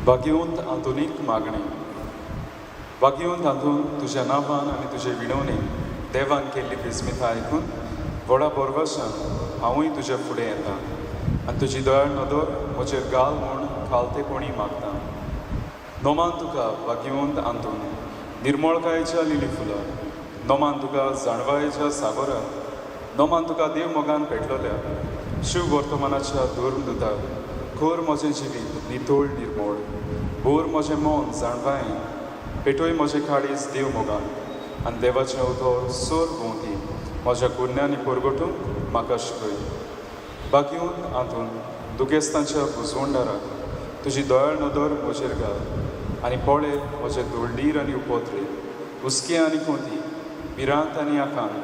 भाग्यवंत आंतोनीक मागणी. भाग्यवंत आंतोन, तुज्या नांवान आनी तुजे विणवणेन देवान केल्ली बिस्मिता आयकून व्हडा बोरवासान हांवूय तुज्या फुडें येता आनी तुजी दयाळ नदर म्हजेर घाल म्हूण खालतेपणी मागता. नोमान तुका भाग्यवंत आंतोन, निर्मळकायेच्या लिली फुलां. नोमान तुका जाणवायेच्या सागोरा. नोमान तुका देव मोगान पेटलोल्या शिव वर्तमानाच्या धर्मदुता. कर म्हजें जिवीत नितळ निर्मळ, भोर म्हजें मन जाणवायेन, पेटय म्हजें काळीज देव मोगान आनी देवाचें उतर सर भोंवती म्हज्या गुन्यांनी परगटूंक म्हाका शिकय. भाग्यवंत आंतोन, दुखेस्तांच्या भुजवंडाराक तुजी दयाळ नदर म्हजेर घाल आनी पळय म्हजे दळडीर आनी उपद्रे, हुस्के आनी कोंती, भिरांत आनी आकांत.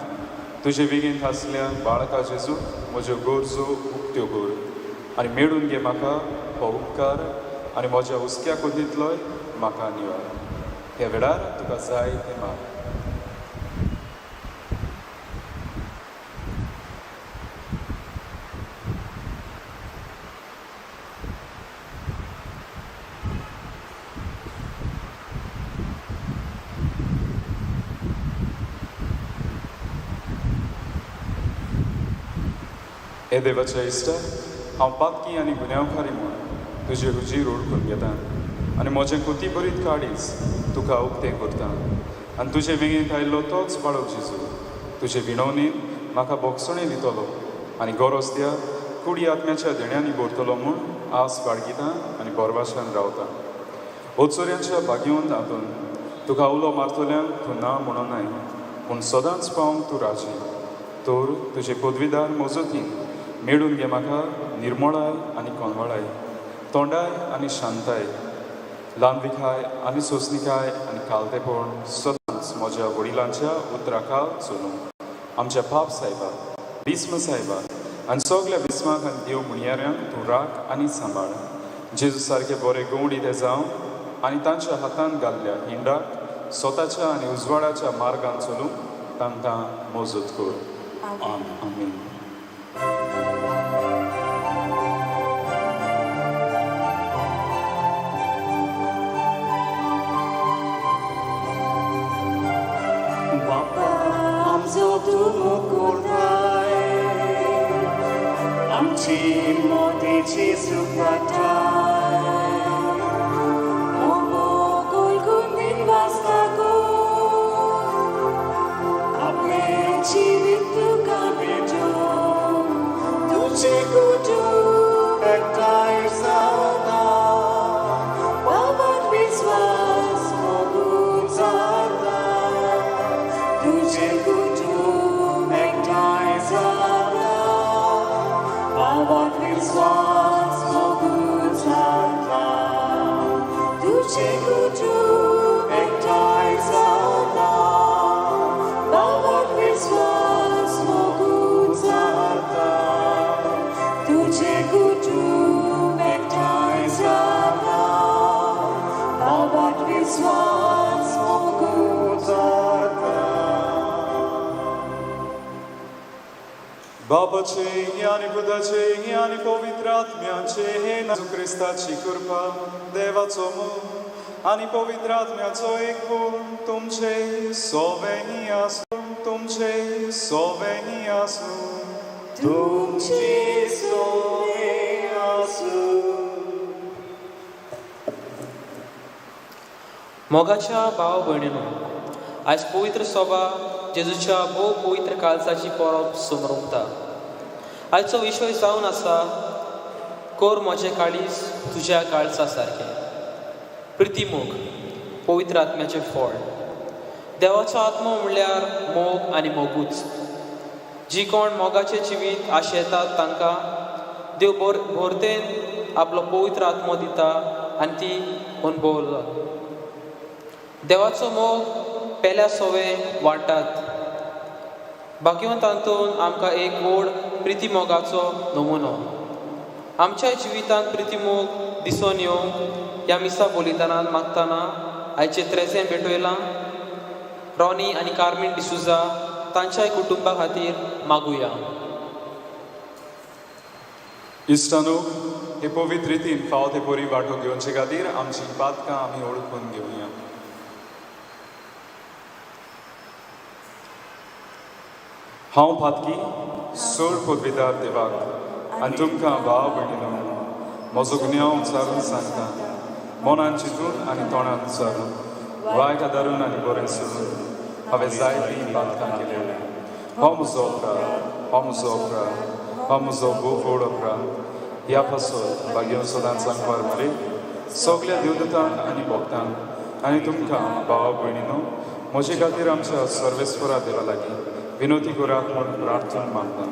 तुजे वेगेंत आसल्या बाळका जेजू, म्हज्यो गरजो उक्त्यो कर आनी मेळून घे म्हाका हो उपकार आनी म्हज्या हुस्क्या कोंतींतलोय म्हाका निवार. ह्या वेळार तुका जाय तें माग. हे देवाच्या इश्टा, हांव पातकी आनी गुन्यांवकारी म्हूण तुजे हुजीर ओळखून घेता आनी म्हजें कृती भरीत काळीज तुका उक्तें करता आनी तुजे वेंगेंत आयिल्लो तोच बाळक जेजू तुजे विणवणेन म्हाका भोगसणें दितलो आनी गरज त्या कुडी आत्म्याच्या देण्यांनी भरतलो म्हूण आस बाळगिता आनी बोरवाशान रावता. ओचोऱ्यांच्या भाग्यवंत आंतोन, तुका उलो मारतल्यांक तूं ना म्हणून नाय, पूण सदांच पावंक तूं राजी. तर तुजे पदवीदार मजतीन मेळून घे म्हाका निर्मळाय आनी कोनवळाय, तोंडाय आनी शांताय, ल्हानविकाय आनी सोंसणिकाय आनी कालतेपण सदांच म्हज्या वडिलांच्या उतराखाल चलूं. आमच्या पाप सायबा, भीस्म सायबा आनी सगल्या भीस्माक आनी देव म्हणयाऱ्यांक तूं राख आनी सांबाळ. जेजू सारके बरे गवडी ते जावं आनी तांच्या हातान घाल्ल्या हिंडाक स्वताच्या आनी उजवाडाच्या मार्गान चलूंक तांकां मजत कर. आमीन. बापा आमचो तूं मुकुरताय, आमची मोतीची सुखाटाय. आपलें जिवीत तुका भेटोवन तुजें कुटूंब एकठांय जाता. बाबात विस्वास मोगून जाता. तुजें कुटूंब एकठांय जाता. बाबात विस्वास मोगून जाता. तुजें कुटूंब एकठांय जाता. बाबात विस्वास मोगून जाता. तुजें कुटूंब एकठांय जाता. बाबात विस्वास मोगून जाता. बापाचे आनी पुताचे आनी पवित्र आत्म्याचे जेजू क्रिस्ताची कृपा, देवाचो मोग आनी पवित्र आत्म्याचो एकपण तुमचे सोवेंनी आसूं, तुमचे सोवेंनी आसूं. तुमचे सोवे आसूं. मोगाच्या भाव भयणीनो, आयज पवित्र सभा जेजूच्या भोव पवित्र काळजाची परब समरमता. आयचो विशय जावन आसा, कर म्हजें काळीज तुज्या काळजा सारकें. प्रितीमोग पवित्र आत्म्याचें फळ. देवाचो आत्मो म्हणल्यार मोग आनी मोगूच. जी कोण मोगाचें जिवीत आशेतात तांकां देव भर भरतेन आपलो पवित्र आत्मो दिता आनी ती अनुभवतात. देवाचो मोग पेल्या सोवे वाडटात. भाग्यवंत आंतोन आमकां एक व्हड प्रिती मोगाचो नमुनो. आमच्या जिवितांत प्रितीमोग दिसून येवंक ह्या मिसा बलिदानान मागतना आयचे त्रेसेन भेटयलां रॉनी आनी कार्मीन डिसुजा तांच्याय कुटुंबा खातीर मागुया. इश्टानो, हे पवित्र रितीन फावो ते परी वांटो घेवचे खातीर आमची पातकां आमी ओळखून घेवया. हांव पातकी सोड पदवीदार देवाक आनी तुमकां भाव भयणीनो म्हजो गुन्यांव उचारून सांगता, मनान चिंतून आनी तोंडान उचारून, वायट आदारून आनी बरें सोडून हांवें जायतीं पातकां केल्या. हो म्हजो अपराध, हो म्हजो अपराध, हो म्हजो भोव व्हड अपराध. ह्या पासत भाग्य सदांच सांगपार मरे सगल्या देवदूतांक आनी भक्तांक आनी तुमकां भावा भयणीनो म्हजे खातीर आमच्या सर्वेस्वरा देवा लागीं विनोती करात म्हूण प्रार्थना मागता.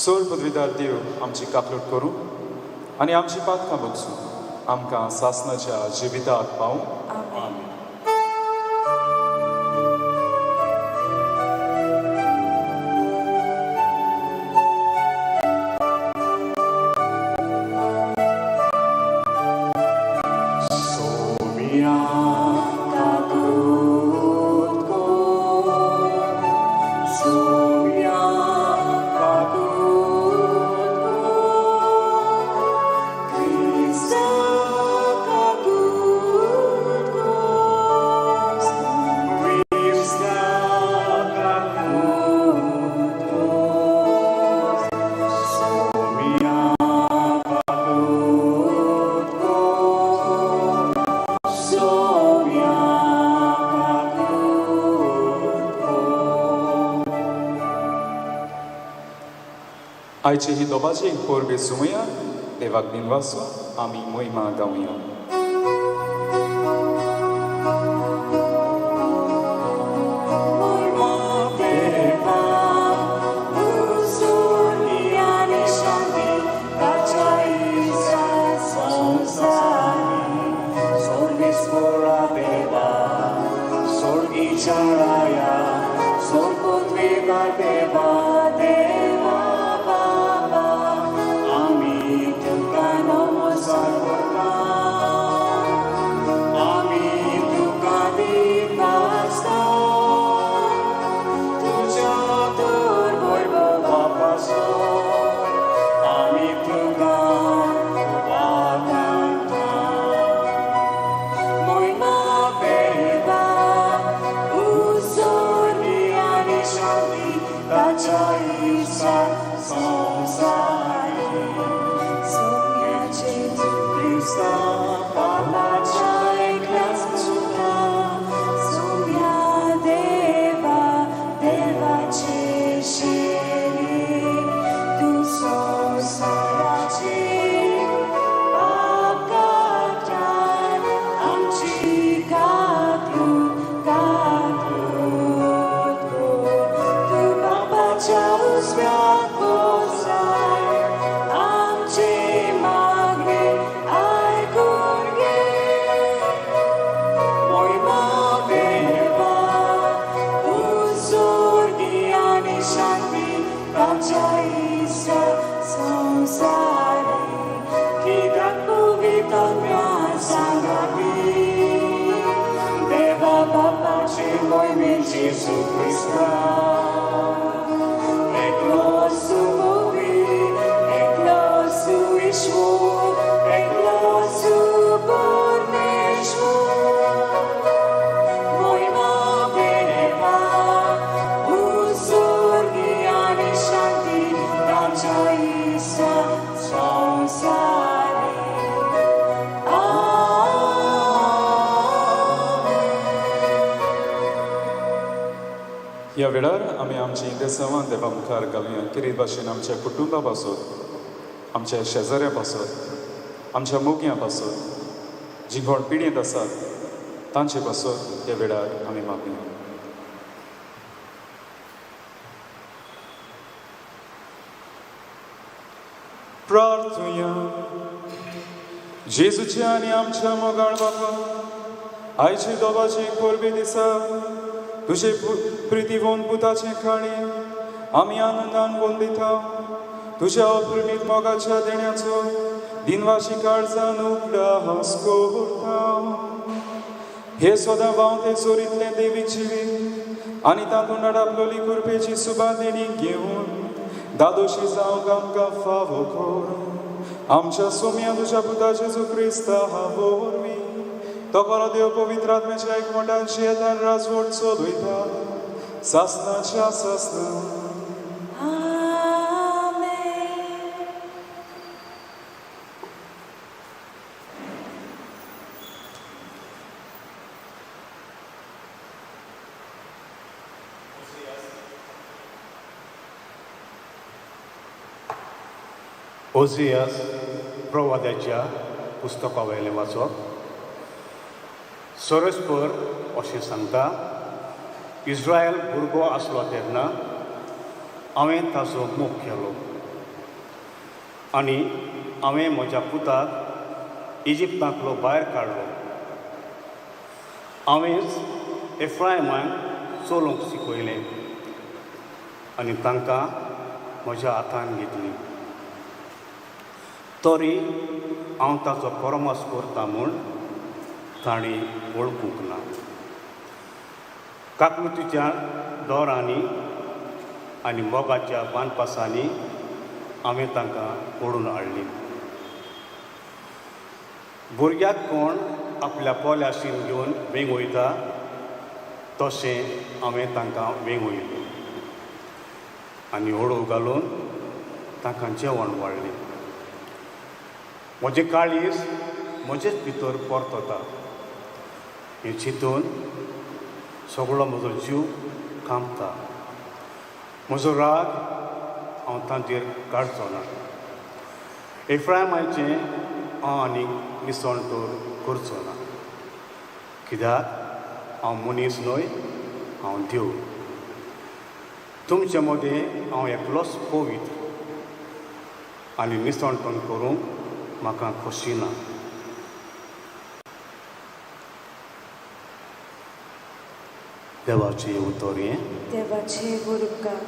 सोड पदवीदार देव आमची कापलूट करूं आनी आमची पातकां बगसूं, आमकां सासनाच्या जिविताक पावूं. आमेन. सोम्या काकूत कोर, सोम्या काकूत कोर, क्रिस्ता काकूत कोर, क्रिस्ता काकूत कोर, सोम्या काकूत कोर, सोम्या काकूत कोर. आयची ही दोबाची परबी सुमया देवाक दिनवासो आमी मोहिमा गावया. मोहिमा देवा, उजळणी आनी शांती ताच्या इसा संसारी सर्वेस्वरा देवा, स्वर्गीच्या राया, स्वर्गोद्वेगा देवा, देवा बाबा, आमी तुका नमस्कार करता, आमी तुका दिनवासता, तुज्या तर वैभवा पासून आमी तुका वाखाणता. मोहिमा देवा, उजळणी आनी शांती ताच्या इसा संसारी. सोम्या जेजू क्रिस्ता बापाच्या एकल्याच पुता, सोम्या देवा, देवाचे शेरी, तूं संवसाराची पाप काडटाय, आमची काकूत काकूत कोर. तूं बापाच्या उजव्याक बसाय, आमची मागणी आयकून घे. मोहिमा देवा, उजळणी आनी शांती ताच्या इसा संसारी. कित्याक पवित्र आत्म्या सांगाती, देवा बापाचे मोहिमेन जेजू क्रिस्ता, एकलो सुमोवी, एकलो सुईश्वर, एकलो सुपरमेश्वर. मोहिमा देवा, उजळणी आनी शांती ताच्या इसा संसारी. आमेन. ह्या वेळार आमी आमची इंदेसांवां देवा मुखार घालुया. किरीत भाशेन आमच्या कुटुंबा पासत, आमच्या शेजाऱ्या पासत, आमच्या मोगयां पासत, जीं कोण पिडयेंत आसात तांचे पासत ह्या वेळार आमी मागुया. प्रार्थुया. जेजूच्या आनी आमच्या मोगाळ बापा, आयचे दोबाचे परबे दिसा तुजे प्रितीवंत पुताचें काणी आमी आनंदान वंदिता. तुज्या अप्रमीत मोगाच्या देण्याचो दिनवाशी काळजान उगडास करता. हे सदां व्हांवते चोरींतलें देवी जिवीत आनी तातूंत नडापलोली कृपेची सुबा देणी घेवन दादोशी जावंक आमकां फावो कर. आमच्या सोम्या तुज्या पुता जेजू क्रिस्ता वरवीं तो खरो देव पवित्र आत्म्याच्या एकमठान जियेतान राजवट चलयता सासनाच्या सासना. आमेन. ओझियास प्रवाद्याच्या पुस्तका वयलें वाचप. सरस्पर अशें सांगता, इस्रायल भुरगो आसलो तेन्ना हांवें ताचो मोग केलो आनी हांवें म्हज्या पुताक इजिप्तांतलो भायर काडलो. हांवेंच एफ्रायमाक चलोवंक शिकयलें आनी तांकां म्हज्या हातान घेतली. तरी हांव ताचो परमास करता म्हूण तांणी वळखूंक ना. काकलुतीच्या दोरांनी आनी मोगाच्या बांदपासांनी हांवें तांकां ओडून हाडली. भुरग्याक कोण आपल्या पोल्याशीन घेवन वेंगयता तशें हांवें तांकां वेंगयलें आनी ओडू घालून तांकां जेवण वाडलें. म्हजें काळीज म्हजेच भितर परतता हें चिंतून सगळो म्हजो जीव कांपता. म्हजो राग हांव तांचेर काडचो ना. एफ्रायमाचें हांव आनीक निसणटोर करचो ना, कित्याक हांव मनीस न्हय, हांव देव. तुमचे मदें हांव एकलोच पवित्र आनी निसणटण करूंक म्हाका खोशी ना. देवाचें उतर हें. देवाचे गुरुपकार.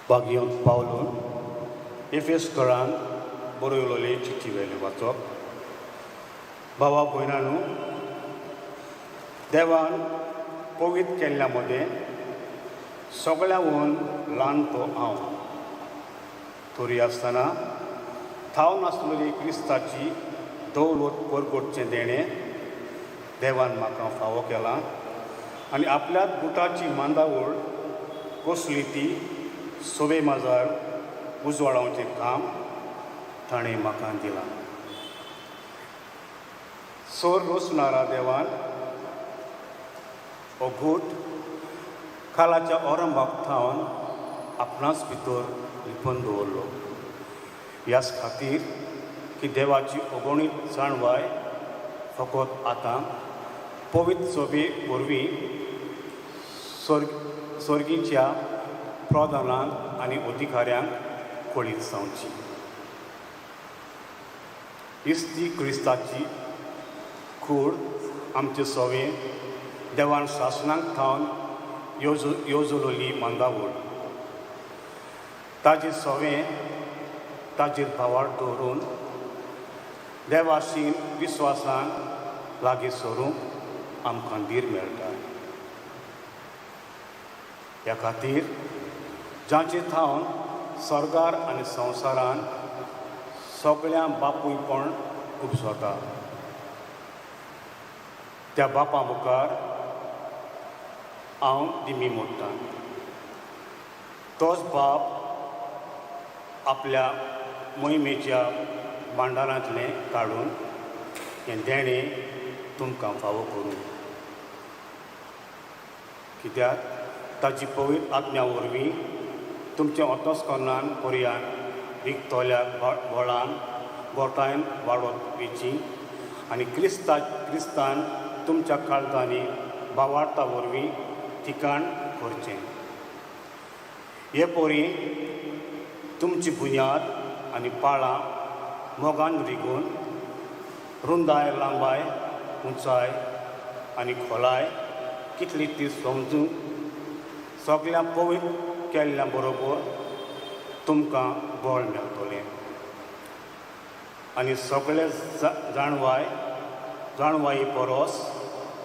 बागियोंत पावलून एफेसकरान बरयलोले चिठी वयलें वाचप. भावा भयणांनो, देवान पवित्र केल्ल्या मदें सगळ्यांहून ल्हान तो हांव, तरी आसतना थाव नासलेली क्रिस्ताची दौलत परगटचें देणें देवान म्हाका फावो केलां आनी आपल्या बुटाची मांदावळ कसली ती सोबे माजार उजवाडावचें काम ताणें म्हाका दिलां. सोर रोसणारा देवान हो घूट कालाच्या औरंगाक थावन आपणाच भितर लिपून दवरलो. ह्याच खातीर की देवाची अगणीत जाणवाय फकत आतां पवित्र सोबे वरवीं स्वर्गीच्या प्रधानांक आनी अधिकाऱ्यांक कळीत जावची. इस्ती क्रिस्ताची कूड आमचे सोवे देवान सासणाक थावन येवजलोली मांदावळ. ताजे सोवे ताजेर भावार दवरून देवाशी विस्वासान लागीं सरूंक आमकां धीर मेळटा. ह्या खातीर जांचे थावन स्वर्गार आनी संवसारान सगळ्यां बापूयपण उपजता त्या बापा मुखार हांव दिमी मोडटा. तोच बाप आपल्या मोहिमेच्या भांडारांतलें काडून हें देणें तुमकां फावो करूं, कित्याक ताची पवित्र आज्ञा वरवीं तुमच्या अंतस्करणान पर्यान रिगतल्या बळान गोठायन वाडत वेची आनी क्रिस्तान तुमच्या काळजांनी भावार्था वरवीं ठिकाण करचें. हे परी तुमची बुन्याद आनी पाळां मोगान रिगून रुंदाय, लांबाय, उंचाय आनी खोलाय कितली ती समजून सगळ्या पवित्र केल्ल्या बरोबर तुमकां बळ मेळटलें आनी सगळे जाणवाई परस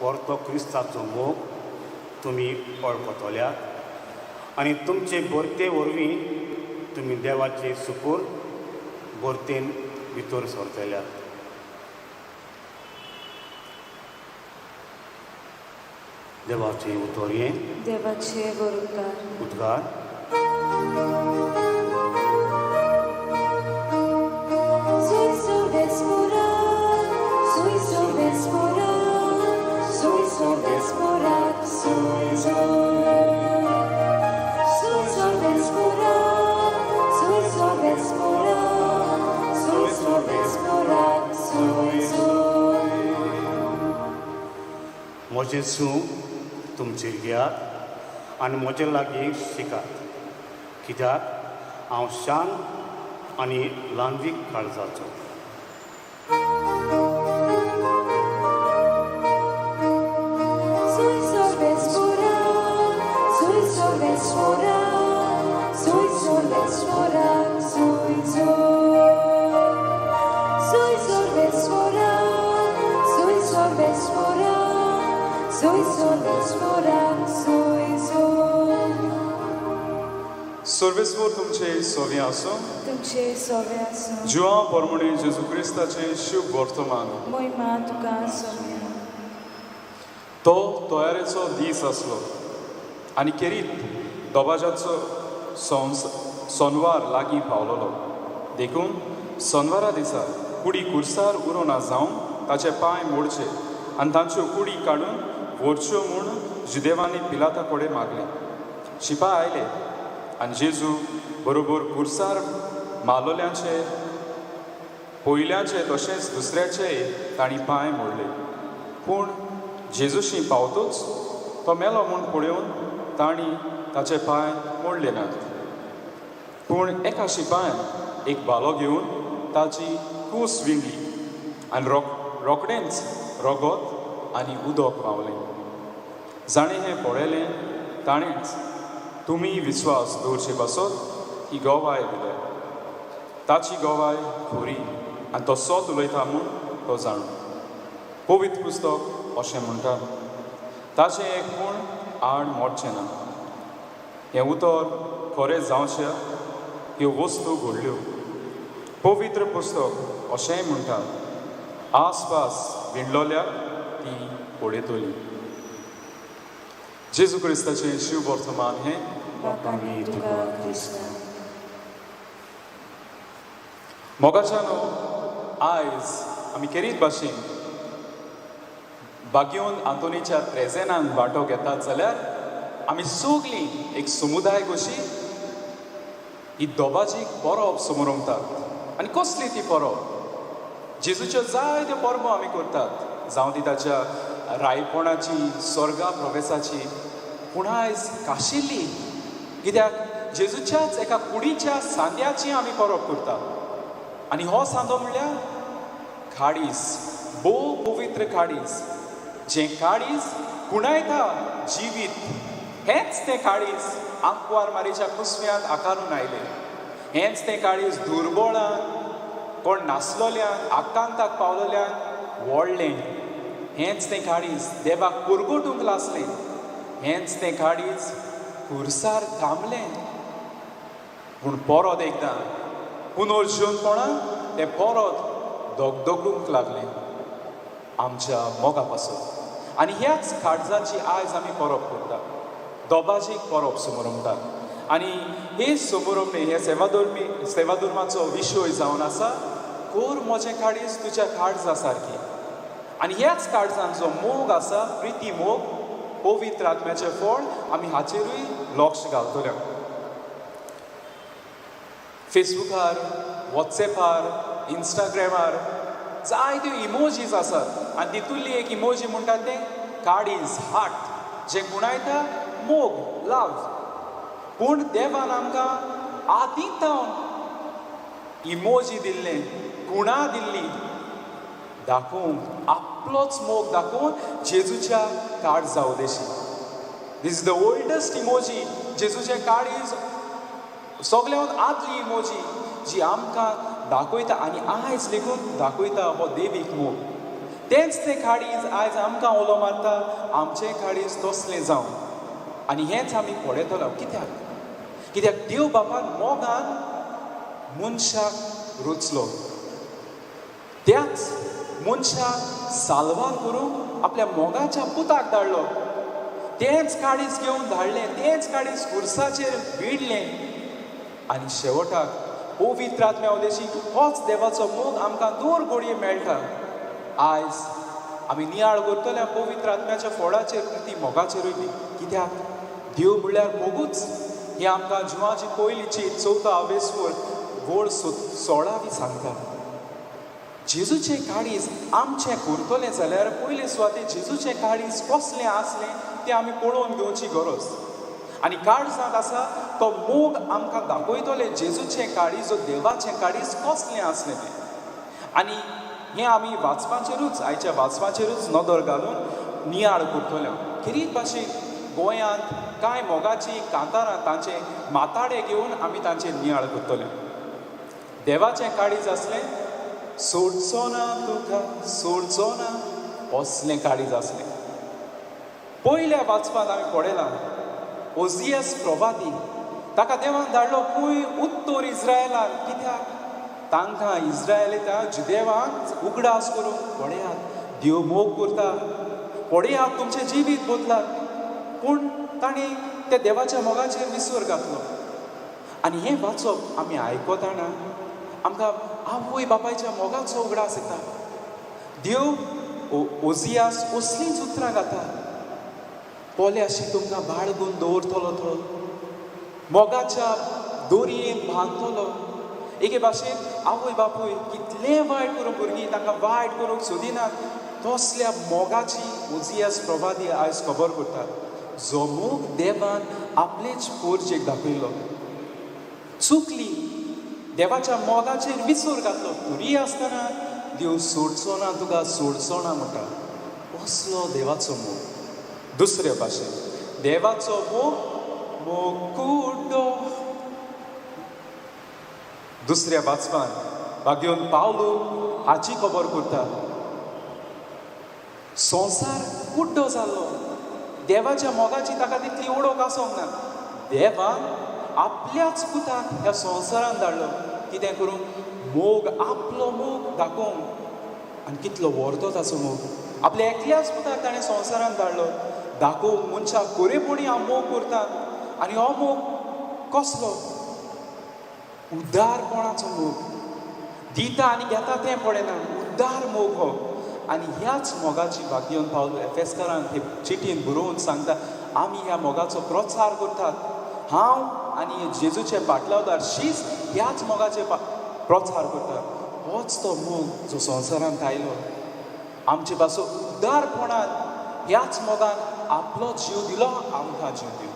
परतो क्रिस्ताचो मोग तुमी वळखतल्यात आनी तुमचे भरते वरवीं तुमी देवाचे सुपूर भरतेन भितर सरतल्यात. देवाचे उतर हें. देवाचे बरोबर उद्गार. म्हजें सूं तुमचेर घेयात आनी म्हजे लागीं शिकात, कित्याक हांव शांत आनी ल्हानवीक काळजाचो. सर्वेस्वर तुमचे सोवे आसूं. तुमचे सोवे आसूं. जुआ परमणे जेजू क्रिस्ताचे शुभ वर्तमान. मोहिमा तुका सोम्या. तो तयारेचो दीस आसलो आनी खेरीत दबाजाचो सोनवार लागीं पावलोलो. देखून सोनवारा दिसा कुडी कुर्सार उरोना जावन ताचे पांय मोडचे आनी तांच्यो कुडी काडून व्हरच्यो म्हूण जुदेवांनी पिलाता कडेन मागलें. शिपाय आयले आनी जेजू बरोबर कुर्सार मालोल्यांचे पयल्याचे तशेंच दुसऱ्याचेय तांणी पांय मोडले. पूण जेजूशी पावतूच तो मेलो म्हूण पळोवन तांणी ताचे पांय मोडले नात. पूण एका शिपायान एक भालो घेवन ताची कूस विंगली आनी रोखडेंच रगत आनी उदक व्हांवलें. जाणें हें पळयलें ताणेंच तुमी विस्वास दवरचे पासत ही गवाय दिल्या. ताची गवाय खरी आनी तो सत उलयता म्हूण तो जाणो. पवित्र पुस्तक अशें म्हणटा, ताचें एक पूण आड मोडचें ना. हें उतर खरें जावचें ह्यो वस्तू घडल्यो. पवित्र पुस्तक अशेंय म्हणटा, आसपास विणलोल्याक ती पळयतली. जेजू क्रिस्ताचें शिव वर्तमान हें. मोगाच्यानो, आयज आमी खेरीत भाशेन बागयोन आंतोनीच्या प्रेजेनान वांटो घेतात जाल्यार आमी सगलीं एक समुदाय कशी ही दोबाजी परब समोरमतात. आनी कसली ती परब? जेजूच्यो जायत्यो परबो आमी करतात, जावं ती ताच्या रायपणाची, स्वर्गा प्रवेसाची. पूण आयज काशिल्ली, कित्याक जेजूच्याच एका कुडीच्या सांद्याची आमी परब करता. आनी हो सांदो म्हणल्यार काळीज, भोव पवित्र काळीज, जें काळीज खुणायता जिवीत. हेंच तें काळीज आंकवार मारीच्या कुसव्यांत आकारून आयलें. हेंच तें काळीज दुर्बळान, कोण नासलोल्यान, आकांताक पावलोल्यान व्हडलें. हेंच तें काळीज देवाक पुरगोटूंक लासलें. हेंच तें काळीज खुर्सार थांबलें. पूण परत एकदां पुनर्जीवनपणान तें परत दगदगूंक लागलें आमच्या मोगा पासून. आनी ह्याच काळजाची आयज आमी परब करता, दोबाजीक परब समरमतात. आनी हे समरमणे हे सेवाधर्मी सेवाधर्माचो विशय जावन आसा, कोर म्हजें काळीज तुज्या काळजा सारकी. आनी ह्याच काळजान जो मोग आसा, प्रिती मोग, पवित्र आत्म्याचें फळ, आमी हाचेरूय लक्ष घालतले. फेसबुकार, वॉट्सॅपार, इंस्टाग्रामार जायत्यो इमोजीज आसात आनी तितूंतली एक इमोजी म्हणटात तें काळीज, हार्ट, जें गुणायता मोग, लव. पूण देवान आमकां आदीं तावन इमोजी दिल्लें, गुणां दिल्ली दाखोवंक, आपलोच मोग दाखोवन जेजूच्या काळजा Udeshi. This is the oldest emoji. जेजूचें काळीज सगळ्यान आदली इमोजी जी आमकां दाखयता आनी आयज लेगून दाखयता हो देवीक मोग. तेंच तें काळीज आयज आमकां उलो मारता, आमचें काळीज तसलें जावन. आनी हेंच आमी पळयतलो. कित्याक? कित्याक देव बापान मोगान मनशाक रचलो, त्याच मनशाक साल्वार करूंक आपल्या मोगाच्या पुताक धाडलो. तेंच काळीज घेवन धाडलें, तेंच काळीज खुर्साचेर विडलें आनी शेवटाक पवित्र आत्म्या उदेशी होच देवाचो मोग आमकां दूर घडये मेळटा. आयज आमी नियाळ करतले पवित्र आत्म्याच्या फोडाचेर, ती मोगाचेरूय बी. कित्याक देव म्हणल्यार मोगूच. हें आमकां जुवाची पयलीची चवथो आवेसवर गोड 16 सांगता. जेजूचें काळीज आमचें करतलें जाल्यार पयले सुवातेर जेजूचें काळीज कसलें आसलें तें आमी पळोवन घेवची गरज. आनी काळजांत आसा तो मोग आमकां दाखयतले जेजूचें काळीज, देवाचें काळीज कसलें आसलें तें. आनी हें आमी वाचपाचेरूच, आयच्या वाचपाचेरूच नदर घालून नियाळ करतले. खेरीत भाशेन गोंयांत कांय मोगाचीं कांतारां तांचे माताडे घेवन आमी तांचेर नियाळ करतले. देवाचें काळीज आसलें सोडचो ना तुका, सोडचो ना, असलें काळीज आसलें. पयल्या वाचपांत आमी पळयलां ओजियस प्रवादी ताका देवान धाडलो खंय उत्तर इस्रायलान. कित्याक? तांकां इस्रायलिता जुदेवांक उगडास करूंक, पळयात देव मोग करता, पळयात तुमचें जिवीत बदलात. पूण तांणी त्या देवाच्या मोगाचेर विसर घातलो. आनी हें वाचप आमी आयकतना आमकां आवय बापायच्या मोगाचो उगडास येता. देव ओजियास असलींच उतरां घाता, पोल्याशी तुमकां बाळगून दवरतलो, तो मोगाच्या दोरयेन बांदतलो. एके भाशेन आवय बापूय कितलें वायट करूं भुरगीं तांकां वायट करूंक सोदिनात, तसल्या मोगाची ओजियास प्रवादी आयज खबर करतात. जो मोग देवान आपलेच पोरजेक दाखयलो, चुकली, देवाच्या मोगाचेर विसर घातलो, तरी आसतना देव सोडचो ना तुका, सोडचो ना म्हणटा. असलो देवाचो मोग. दुसरे भाशेन देवाचो मोग मोग कुड्डो. दुसऱ्या वाचपान भाग्योन पावलू हाची खबर करता. संवसार कुड्डो जाल्लो, देवाच्या मोगाची ताका तितली ओळख आसूंक ना. देवान आपल्याच पुताक ह्या संवसारान धाडलो, कितें करूंक? मोग, आपलो मोग दाखोवंक. आनी कितलो व्हरतो ताचो मोग, आपल्या एकल्याच पुताक ताणें संवसारान धाडलो दाखोवंक मनशाक खरेपणी हांव मोग करता. आनी हो मोग कसलो? उदारपणाचो मोग. दिता आनी घेता तें पळयना, उदार मोग हो. आनी ह्याच मोगाची भाग्योन पावलो एफेसकारांक हे चिटीन बरोवन सांगता, आमी ह्या मोगाचो प्रचार करतात. हांव आनी जेजूचे पाटलावदार शीस ह्याच मोगाचे प्रचार करतात. होच तो मोग जो संवसारांत आयलो आमचे पासून उदारपणान, ह्याच मोगान आपलो जीव दिलो, आमकां जीव दिलो.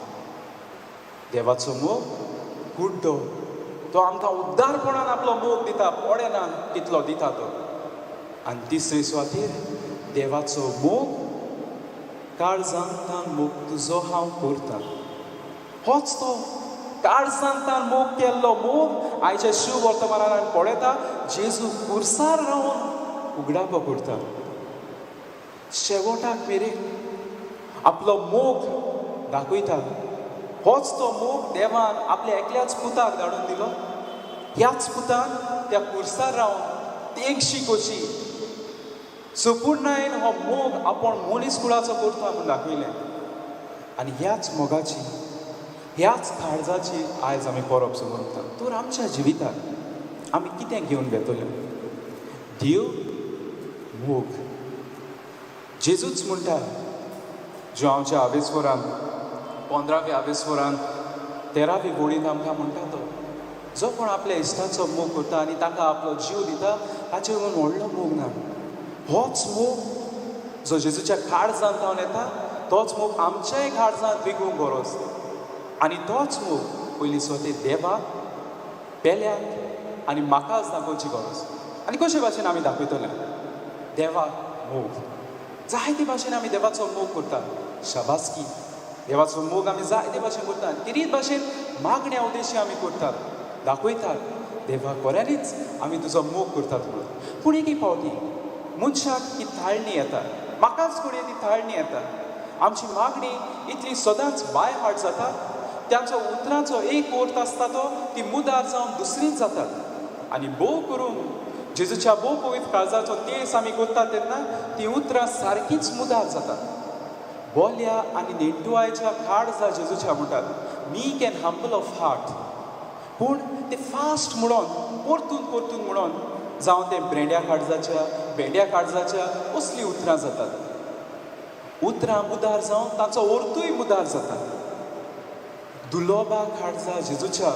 देवाचो मोग कुड्डो, तो आमकां उद्दारपणान आपलो मोग दिता, पळयना कितलो दिता तो. आनी तिसरे सुवातेर देवाचो मोग, काळजांतान मोग तुजो हांव करता. होच तो काळजांतान मोग केल्लो मोग आयच्या शिव वर्तमानान आमी पळयता. जेजू कुर्सार रावन उगडापो करता, शेवटाक मेरेन आपलो मोग दाखयता. होच तो मोग देवान आपल्या एकल्याच पुताक धाडून दिलो. ह्याच पुतान त्या कुर्सार रावन तेंगशी कशी सुपुर्णायन हो मोग आपूण मनीस कुळाचो करता म्हूण दाखयलें. आनी ह्याच मोगाची, ह्याच काळजाची आयज आमी परब समजता. तर आमच्या जिविताक आमी कितें घेवन घेतले? देव मोग. जेजूच म्हणटा जुआंवच्या आवेस्वरान 15व्या आवेस्वरान 13वी वळीन आमकां म्हणटा तो, जो कोण आपल्या इश्टाचो मोग करता आनी ताका आपलो जीव दिता ताचे वयर व्हडलो मोग ना. होच मोग जो जेजूच्या काळजांत जावन येता तोच मोग आमच्याय काळजांत रिगूंक गरज. आनी तोच मोग पयलीं सुवातेर देवाक, पेल्याक आनी म्हाकाच दाखोवची गरज. आनी कशे भाशेन आमी दाखयतले देवाक मोग? जायते भाशेन आमी देवाचो मोग करतात. शाबासकी, देवाचो मोग आमी जायते भाशेन करतात. किरीत भाशेन मागण्या उद्देशी आमी करतात, दाखयतात देवा खऱ्यांनीच आमी तुजो मोग करतात म्हणून. पूण एक फावटी मनशाक ही ताळणी येता, म्हाकाच घडये ती ताळणी येता. आमची मागणी इतली सदांच बाय हार्ट जाता, तांचो उतरांचो एक अर्थ आसता तो ती मुदार जावन दुसरीच जातात. आनी भोव करून जेजूच्या भोव पवित्र काळजाचो तेस आमी करतात तेन्ना ती उतरां सारकीच मुदार जातात. बोल्या आनी नेण्टुआयच्या काळजा जेजूच्या म्हणटात, meek and humble of heart. पूण ते फास्ट म्हणून परतून परतून म्हणून जावं तें ब्रेंड्या काळजाच्या, भेंड्या काळजाच्या असलीं उतरां जातात. उतरां मुदार जावन ताचो अर्थूय मुदार जाता. दुलोबा काळजा जेजूच्या,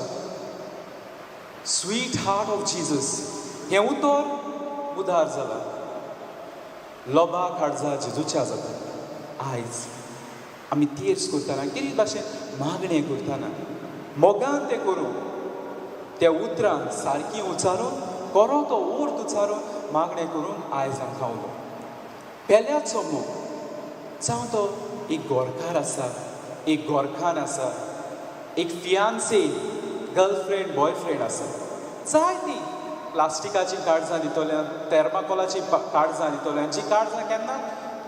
स्वीट हार्ट ऑफ जिजस हें उतर मुदार जालां, लोबा काळजा जेजूच्या जाता. आयज आमी तेर्स करतना, कितें भाशेन मागणें करतना मोगान तें करूं, त्या उतरां सारकीं उच्चारून, बरो तो अर्थ उच्चारून मागणें करून आयज आमकां उलो. पेल्याचो मोग, जावं तो एक गोरकार आसा, एक गोरखान आसा, एक फियान्से, गर्लफ्रेंड, बॉयफ्रेंड आसा, जाय ती प्लास्टिकाचीं काळजां दितल्यान, थर्माकोलाचीं काळजां दितल्यान, जीं काळजां केन्ना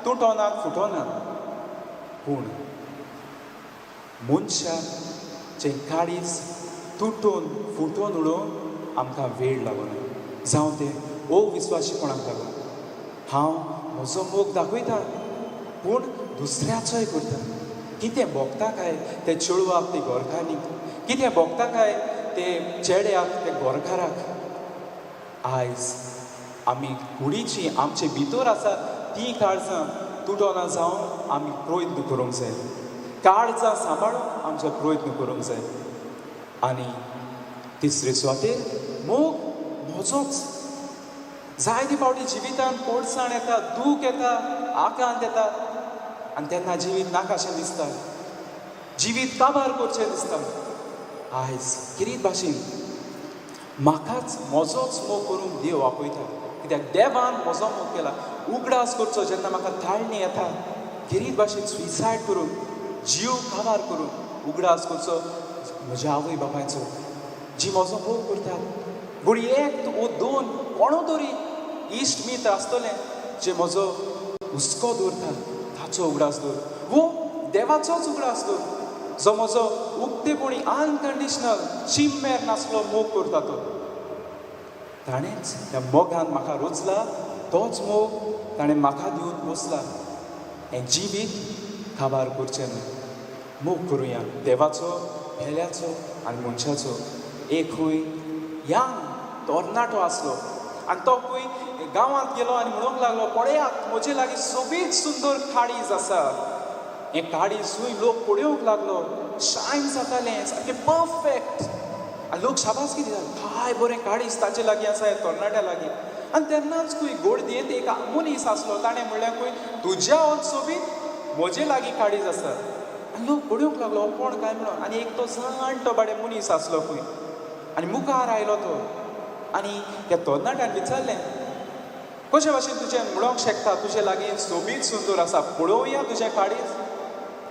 तुटोनात, फुटोनात. पूण मनशाचें काळीज तुटून फुटून उडोवन आमकां वेळ लागना. जावं तें अविस्वाशीपणाक लागून. हांव म्हजो मोग दाखयता पूण दुसऱ्याचोय करता. कितें भोगता काय ते चेडवाक, ते गोरकांनी कितें भोगता काय ते चेड्याक, ते गोरकाराक? आयज आमी कुडीची आमचे भितर आसा ती काळजां तुटोना जावन आमी प्रयत्न करूंक जाय. काळजां सांबाळून आमचो प्रयत्न करूंक जाय. आनी तिसरे सुवातेर मोग म्हजोच. जायते फावटी जिवितांत कोडसाण येता, दूख येता, आकांत येता आनी तेन्ना जिवीत नाकाशें दिसता, जिवीत काबार करचें दिसता. आयज किरीत भाशेन म्हाकाच म्हजोच मोग करूंक देव आपयता, कित्याक देवान म्हजो मोग केला. उगडास करचो जेन्ना म्हाका ताळणी येता, गिरीत भाशेन सुसायड करून, जीव काबार करून उगडास करचो म्हज्या आवय बापायचो, जी म्हजो मोग करतात. घडये एक वो दोन कोणो तरी इश्ट मित्र आसतले जे म्हजो हुस्को दवरतात, ताचो उगडास दवर, वो देवाचोच उगडास दवर, जो म्हजो उक्तेपणी अनकंडिशनल चिम्मेर नासलो मोग करता तो. ताणेंच त्या मोगान म्हाका रोचला, तोच मोग ताणें म्हाका दिवन पोसला. हें जिवीत काबार करचें न्हय. मोग करुया देवाचो, पेल्याचो आनी मनशाचो. एक खंय यांग तरणाटो आसलो आनी तो खंय गांवांत गेलो आनी म्हणूंक लागलो, पळयात म्हजे लागीं सोबीत सुंदर काळीज आसा. हें काळीजूय लोक पळोवंक लागलो, शायन जातालें सारकें परफेक्ट. आनी लोक शाबासकी दितात, काय बरें काळीज ताचे लागीं आसा, ह्या तरणाट्या लागीं. आनी तेन्नाच खंय गोडदयेंत एक मनीस आसलो, ताणें म्हणलें, खंय तुज्या होच सोबीत म्हजे लागीं काळीज आसा. आनी लोक पळोवंक लागलो हो कोण काय म्हणून. आनी एक तो जाणटो बाडे मनीस आसलो खंय आनी मुखार आयलो तो आनी त्या तरणाट्यान विचारलें, कशे भाशेन तुजें म्हणोंक शकता तुजे लागीं सोबीत सुंदर आसा, पळोवया तुजें काळीज.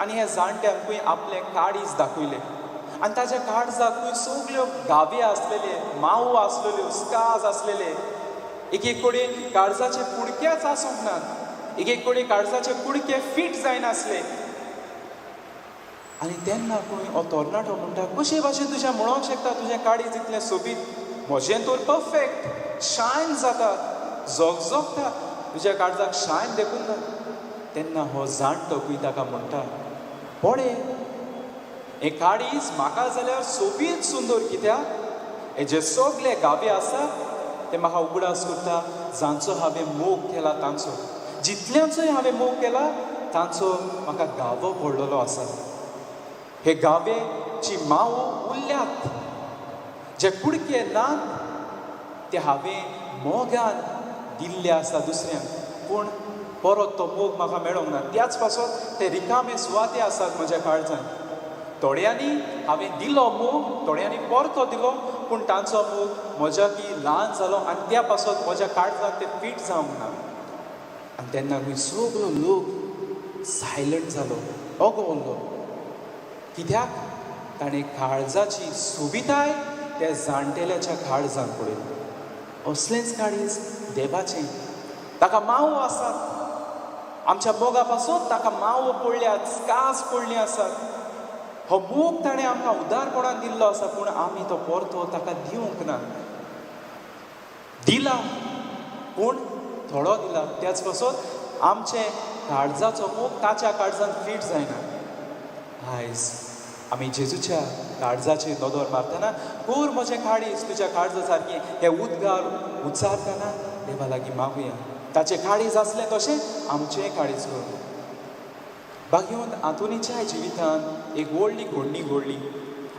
आनी ह्या जाणट्यांकूय आपलें काळीज दाखयलें आनी ताच्या काळजाकूय सगल्यो गावे आसलेले, मावो आसलेल्यो, स्काज आसलेले. एक एक कडेन काळजाचे कुडकेच आसूंक नात, एक एक कडेन काळजाचे कुडके फीट जायनासले. आनी तेन्ना खंय हो तरणाटो म्हणटा, कशे भाशेन तुजें म्हणोंक शकता तुजें काळीज इतलें सोबीत, म्हजें तर परफेक्ट शायन जाता, झगझगता, तुज्या काळजाक शायन देखून ना. तेन्ना हो जाणटो खंय ताका म्हणटा, पळय हें काळीज म्हाका जाल्यार सोबीत सुंदर, कित्याक हे जे सगले गावे आसा ते म्हाका उगडास करता जांचो हांवें मोग केला तांचो, जितल्यांचोय हांवें मोग केला तांचो म्हाका गावो पडलेलो आसा. हे गावेची मावो उरल्यात, जे कुडके नात ते हांवें मोगान दिल्ले आसा दुसऱ्यांक, पूण परत तो मोग म्हाका मेळोंक ना. त्याच पासत ते रिकामे सुवाते आसात म्हज्या काळजान. थोड्यांनी हांवें दिलो मोग, थोड्यांनी परतो दिलो, पूण तांचो मोग म्हज्या की ल्हान जालो आनी त्या पासत म्हज्या काळजान ते फीट जावंक ना. आनी तेन्ना खंय सगलो लोक सायलंट जालो, ओगो उरलो, कित्याक ताणें काळजाची सोबिताय त्या जाणटेल्याच्या काळजान पळयली. असलेंच काळीज देवाचें, ताका मावो आसात, आमच्या मोगा पासून ताका मावो पडल्यात, स्कास पडली आसात. हो मोग ताणें आमकां उदारपणान दिल्लो आसा, पूण आमी तो परतो ताका दिवंक ना. दिला पूण थोडो दिला, त्याच पासून आमचें काळजाचो मोग ताच्या काळजान फीट जायना. आयज आमी जेजूच्या काळजाचेर नदर मारतना, कोर म्हजें काळीज तुज्या काळजा सारकें हे उद्गार उच्चारतना देवा लागीं मागुया, ताचें काळीज आसलें तशें आमचेंय काळीज करूं. बागेवन आंतोनीच्या जिवितान एक व्हडली घडणी घडली.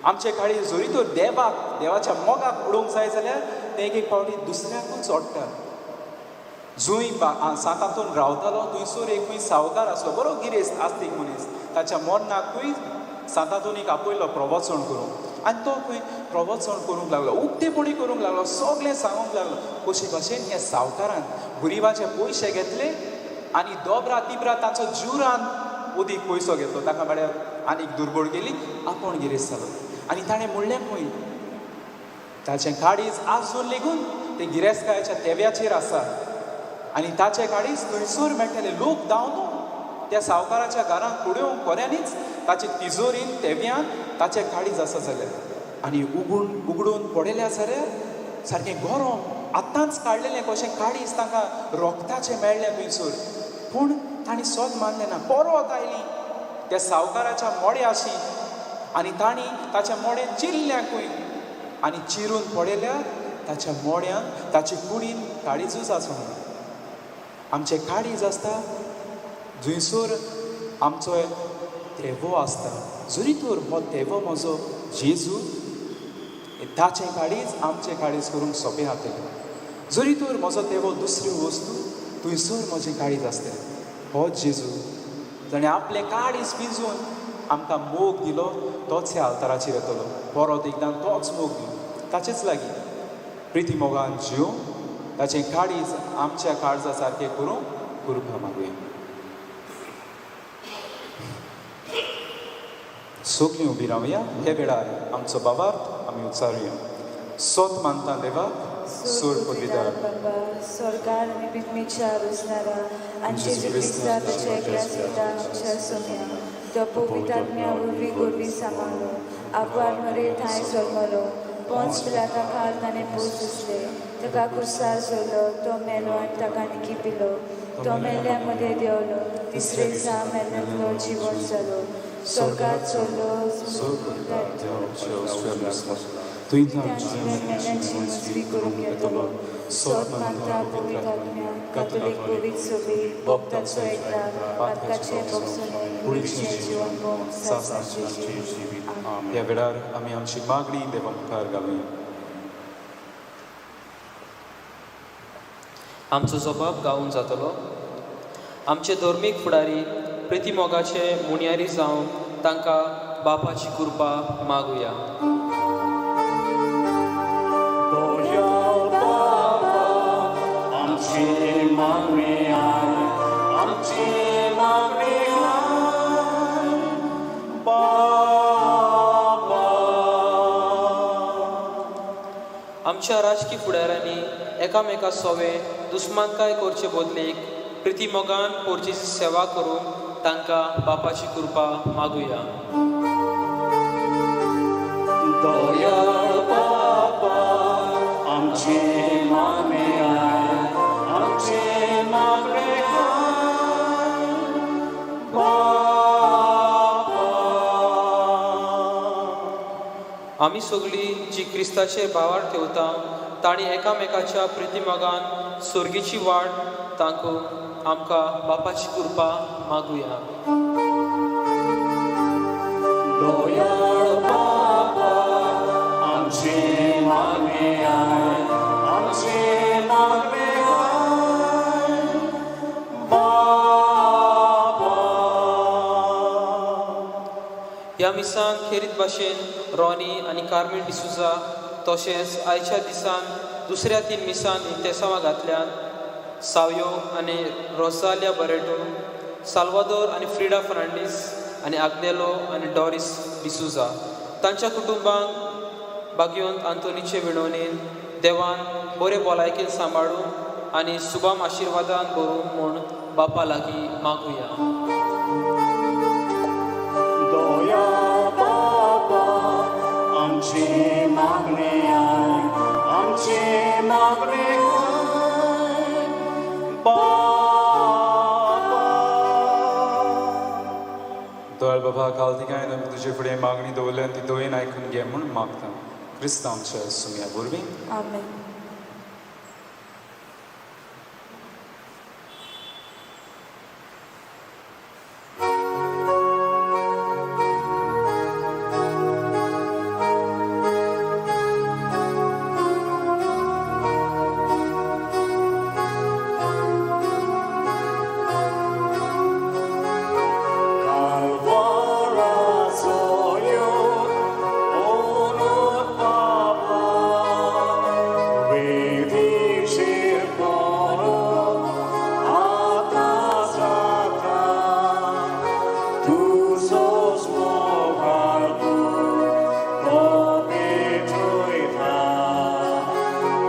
आमचें काळीज जरी तर देवाक, देवाच्या मोगाक उडोवंक जाय जाल्यार तें एक एक फावटी दुसऱ्याकूच ओडटा. जंय सांत आंतोन रावतालो थंयसर एक खंय सावकार आसलो, बरो गिरेस्त आस्तीक मनीस. ताच्या मरणाकूय सांत आंतोनीक आपयलो प्रवचन करूंक आनी तो खंय प्रवचन करूंक लागलो, उक्तेपणी करूंक लागलो, सगळें सांगूंक लागलो कशे भाशेन ह्या सावकारान गरिबाचे पयशे घेतले आनी दोबरा तिबरा तांचो जुरान अदीक पयसो घेतलो, ताका म्हळ्यार आनीक दुर्बळ केली, आपूण गिरेस्त जालो. आनी ताणें म्हणलें खंय ताचें काळीज आजून लेगून ते गिरेस्तकायेच्या तेव्याचेर आसा आनी ताचें काळीज थंयसर मेळटलें. लोक धांवन त्या सावकाराच्या घरांत पळोवंक खऱ्यांनीच ताचे तिजोरीन तेव्यान ताचें काळीज आसा जाल्यार आनी उगडून पळयलें जाल्यार सारकें गरम आतांच काडलेलें कशें काळीज तांकां रोगताचें मेळ्ळें थंयसर. पूण तांणी सोद मानलें ना. परत आयली त्या सावकाराच्या मोड्याशी आनी तांणी ताच्या मोडें चिरल्याकूय आनी चिरून पळयल्यार ताच्या मोड्यान ताचे कुडीन काळीजूच आसूंक ना. आमचें काळीज आसता जंयसर आमचो तेवो आसता, जरी तर हो तेवो म्हजो जेजू, ताचें काळीज आमचें काळीज करूंक सोंपें जातलें. जरी तर म्हजो तेवो दुसऱ्यो वस्तू, थंयसर म्हजें काळीज आसतलें. हो जेजू जाणें आपलें काळीज पिंजून आमकां मोग दिलो, तोच ह्या आल्ताराचेर येतलो, परत एकदां तोच मोग दिलो. ताचेच लागीं प्रिती मोगान जिवन ताचें काळीज आमच्या काळजा सारकें करूंक कृपा मागुया. सगळीं उबी रावया. हे वेळार आमचो बाबार्थ आमी उच्चारुया. सोत मानता देवाक, सूर पदवीदार बाबा, स्वर्गार आनी पृथ्वीच्या रचणारा आनी जेजू क्रिस्ता ताच्या एकल्या सुता आमच्या सोम्या, तो पवित्र आत्म्या वरवीं गोरवी सांबाळ्ळो, आपार मरे थांय जल्मलो, पोंच पिलाता खाल ताणें पोस दिसले, ताका कुर्सार सोडलो, तो मेलो आनी ताका निकी पिलो, तो मेल्ल्या मदें देंवलो, तिसरे दिसा मेल्ल्यांतलो जिवंत जालो, स्वर्गार चडलो, मेल्ल्यांची मजरी करूंक येतलो. सोद मानता पवित्र आत्म्या, कातोलीक पवित्र सभे, भक्ताचो एकदार, पातकाचें भोगसणें, कुडीचें जिवन भोग, सासणाचें जिवीत. आमेन. ह्या वेळार आमी आमची मागणी देवा मुखार घालुया. आमचो जबाब गावून जातलो. आमचे धर्मीक फुडारी प्रितीमोगाचे मुनयारी जावन तांकां बापाची कृपा मागुया. आमची मागणी I, आमची मागणी I बाबा. आमच्या राजकी फुडाऱ्यांनी एकामेका सोवे दुस्मानकाय करचे बदलेक प्रिती मोगान पोरचेची सेवा करूंक तांकां बापाची कृपा मागुया. दयाळ बाबा, आमची मागणी I, आमची मागणी I बाबा. आमी सगळीं जी क्रिस्ताचे भावार ठेवता तांणी एकामेकाच्या प्रितीमोगान सोर्गीची वाट तांकां आमकां बापाची कृपा मागुया. दयाळ बाबा, आमची मागणी I, आमची मागणी I बाबा. ह्या मिसान खेरीत भाशेन रॉनी आनी कार्मेल डिसुजा तशेंच आयच्या दिसान दुसऱ्या 3 मिसान इंतेसांवां घातल्यान सावयो आनी रोसालिया बरेटो, साल्वादोर आनी फ्रिडा फर्नांडीस आनी आग्नेलो आनी डॉरीस डिसुजा तांच्या कुटुंबांक बागयोन आंतोनीचे विणवणेन देवान बरे भलायकेन सांबाळूं आनी सुबाम आशिर्वादान भरूं म्हूण बापा लागीं मागुया. दयाळ बाबा, आमची मागणी I, आमची मागणी I बाबा. दयाळ बाबा, काल तिकायन आमी तुजे फुडें मागणी दवरल्या आनी ती दयेन आयकून घे म्हूण मागता क्रिस्तांव आमच्या सुमया वरवीं. आमेन. कालवाराचो यो ओनोत बाबा, वेदीचेर परत आतां जाता, तुजोच मोगाळ पूत तो पेटयता,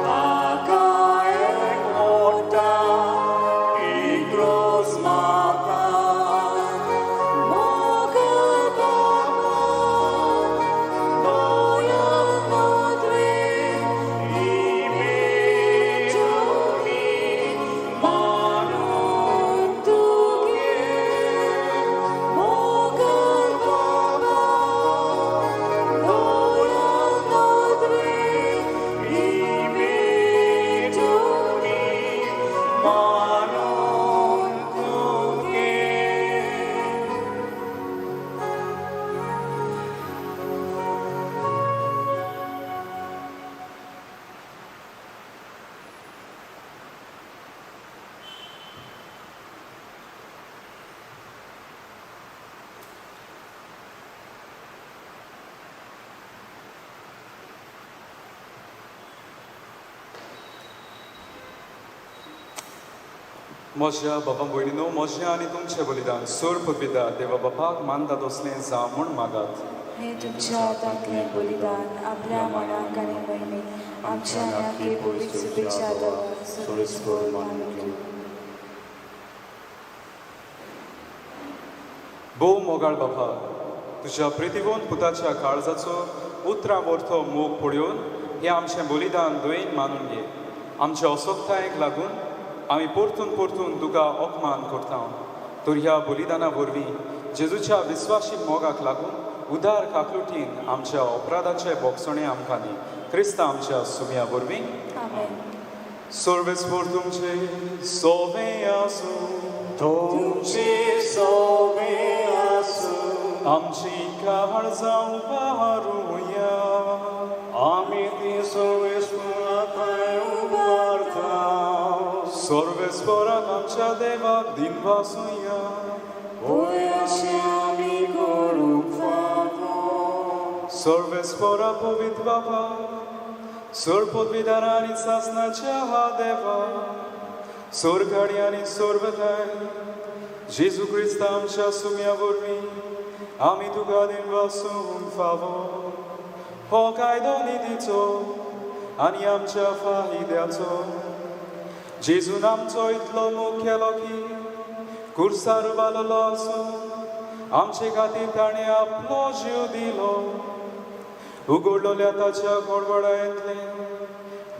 ताका एक मोडटा इग्रोज माता. मोगल बाबा, दयाळ नदरे इमेजोनी मानून तुगे. मोगल बाबा, दयाळ नदरे इमेजोनी मानून तुगे. म्हज्या बाबा भयणीनो, म्हजें आनी तुमचें बलिदान सोर पिता देवा बापाक मानता तसलें जावं म्हूण मागात. हे तुमच्या हातांतलें बलिदान आपल्या मनाक आनी महिमेक आमच्या आनी आमगे पवित्र शुभेच्छा देवा सोयीस्कर मानून घेवं. भोव मोगाळ बाबा, तुज्या प्रितीवंत पुताच्या काळजाचो उतरां वरतो मोग पळोवन हें आमचें बलिदान दयेन मानून घे. आमच्या असोक्तायेक लागून आमी परतून परतून तुका अपमान करता, तर ह्या बलिदाना वरवीं जेजूच्या विस्वाशी मोगाक लागून उदार काकलुटीन आमच्या अपराधाचे बोगसणे आमकां दी. क्रिस्ता आमच्या सुमया वरवीं. आमेन. सर्वेस्पर तुमचे सोवे आसूं. तुमची सोवे आसूं. आमची काळजां उबारुया. आमी ती सर्वेस्परा थंय उबारता. सर्वेस्पराक आमच्या देवाक दिनवासुया. होय, अशें आमी करूंक. सर्वेस्परा पवित्र बाबा, सोर पदवीदारा आनी सासनाच्या हा देवा, सोरगाडी आनी सोरवताय जेजू क्रिस्ता आमच्या सुम्या वरवीं आमी तुका दिनवासूंक फावो. हो कायदो निधीचो आनी आमच्या फायद्याचो. जेजून आमचो इतलो मोग केलो की कुर्सार बाललो आसून आमचे खातीर ताणें आपलो जीव दिलो. उगडलोल्या ताच्या गोडगोडायेंतलें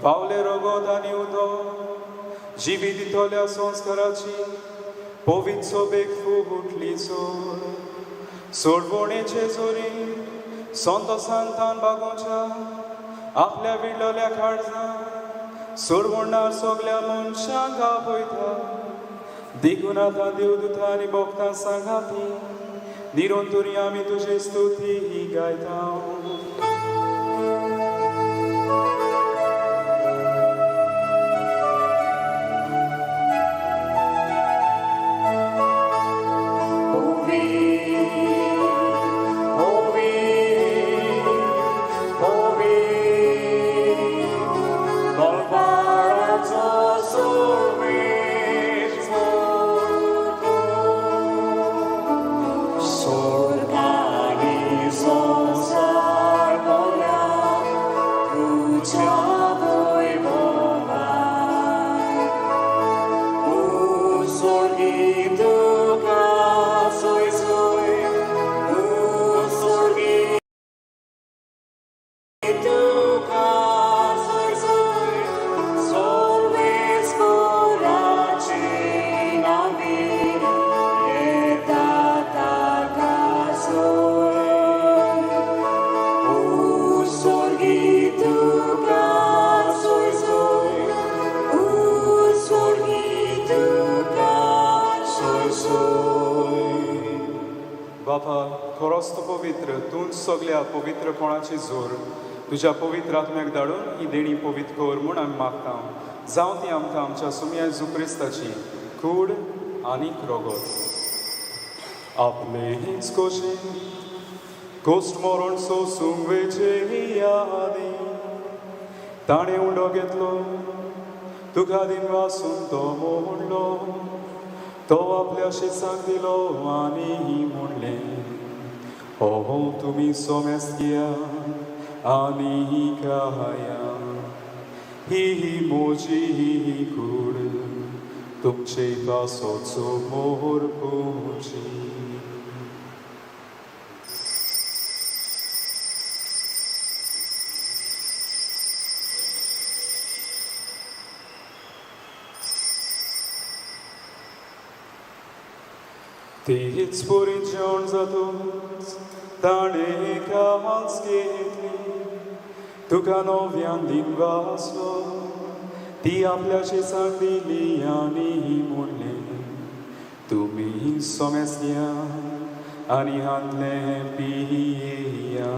बावले रगत आनी उदक जिवी दितल्या संस्काराची पवित्र सोबेक फुटली सोड सोडवणेचे जोरी संतोसान तान बागोवच्या आपल्या विडलोल्या काळजान सोडवणार सगल्या मनशांक आपयता. देखून आतां देवदूतां आनी भक्तां सांगाती निरंतरी आमी तुजी स्तुती गायता. बापा, खरोच तूं पवित्र, तूंच सगल्या पवित्रपणाची जोर. तुज्या पवित्र आत्म्याक धाडून ही देणी पवित्र कर म्हूण आमी मागता. जावं ती आमकां आमच्या सुम्या जेजू क्रिस्ताची कूड आनी रगत. आपले हीच कशी कोस्ट मरण सोसूंक वेचे यादी ताणें उंडो घेतलो, तुका दिनवासून तो म्हणलो. तो आपल्या शिसांक दिलो आनी म्हणलें, हो तुमी सोमेस घेया आनी खाया, ही म्हजी कूड तुमचे पासोचो मोर पुजी. तीच पुरी जेवण जातूच ताणें कास घेतली, तुका नव्यान दिनवासलो. ती आपल्या शिसांक दिली आनी म्हणलें, तुमी सोमेस घेया आनी हांतलें पिया,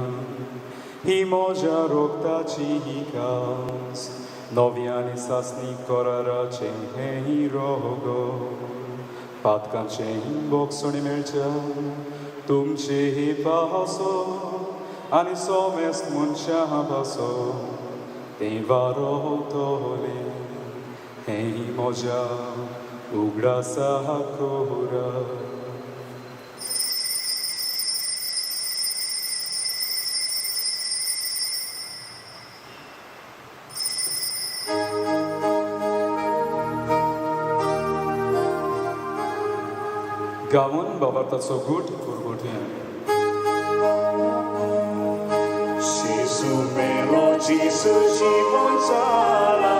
ही म्हज्या रोगताची ही कास नव्या आनी सासणी कराराचें हें रोगो. पातकांचें बोगसणी मेळच्या तुमचे पासो आनी सोमेस्त मनशां पासो तें वारोतले हें म्हज्या उगडासा कोरा. गावन बाबार्थाचो गूट गुरगुटया. Gesù melo, Gesù जीवन जाला,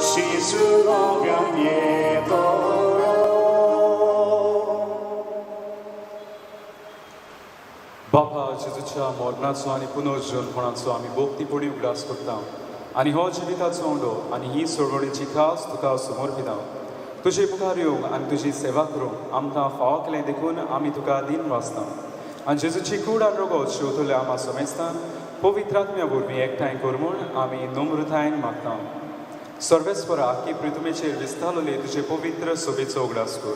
Gesù नव्यान येतलो. बापा, जेजूच्या मरणाचो आनी पुनर्जल्पणाचो आमी भक्तीपणी उगडास करता आनी हो जिविताचो उंडो आनी ही सोडवणीची खास तुका समर्पिता. तुजे मुखार येवंक आनी तुजी सेवा करूंक आमकां फावो केलें देखून आमी तुका दिन वाचता. आनी जेजूची कूड आनी रगत शेवतल्या आमा समेस्तान पवित्र आत्म्या वरवीं एकठांय कर म्हूण आमी नम्रतायेन मागता. सर्वेस्परा की प्रितुमेचेर विस्तारलेले तुजे पवित्र सोबेचो उगडास कर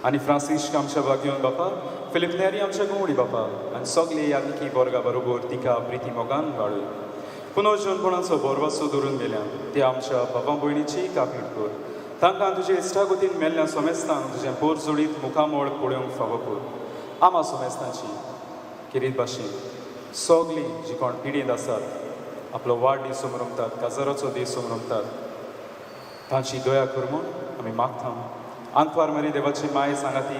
आनी फ्रांसिस्क आमच्या बागयोन बापा, फिलीप नेरी आमच्या गुवणी बापा आनी सगळे यादनिकी वर्गा बरोबर तिका प्रिती मोगान वाडय. पुनर्जनपणाचो बोरवासो धरून गेल्या ते आमच्या बाबा भयणीची काकूट कर. तांकां तुजे इश्टागतीन मेल्ल्या सोमेस्तांक तुजें पोर जोडीत मुखामळ पळोवंक फावो कर. आमा सोमेस्तांची किरीत भाशेन सगळीं जी कोण पिडींत आसात, आपलो वाडदीस समरमतात, काजाराचो दीस समरमतात, तांची दया कर म्हूण आमी मागता. आंकवार मरी देवाची माय सांगाती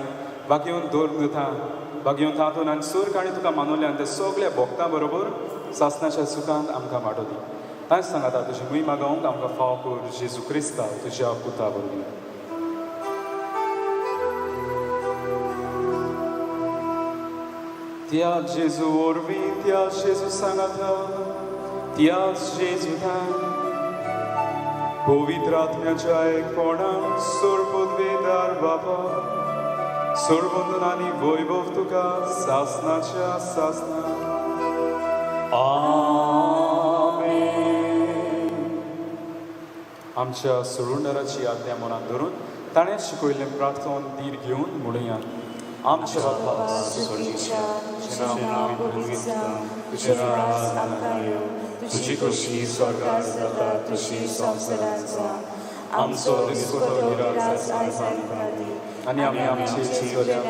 बागेवन दोर दिता बागेवन तातूंत आनी सूर आनी तुका मानवल्यान ते सगल्या भोगतां बरोबर सासनाच्या सुखांत आमकां वाडो दी. तांच सांगाता तुजी मूय मागोवंक आमकां फाव कर जेजू क्रिस्ता तुज्या पुता वरवीं. त्या जेजू वरवीं, त्या जेजू सांगाता, त्या जेजू थान पवित्र आत्म्याच्या एकपणान सोरपदवेदार बापा सोरबंधन आनी वैभव तुका सासनाच्या सासना. आमेन. आमच्या सोडूनदाराची आज्ञा मनात धरून ताणें शिकयल्लें प्रार्थन धीर घेवन म्हणुया. आमच्या बापा स्वर्गीच्या, तुजें नांव पवित्र जावं, तुजें राज आमकां येवं, तुजी खोशी स्वर्गार जाता तशी संवसारांत जावं. आमचो दिसपटो गिरास आयज आमकां दी आनी आमी आमची चुकल्या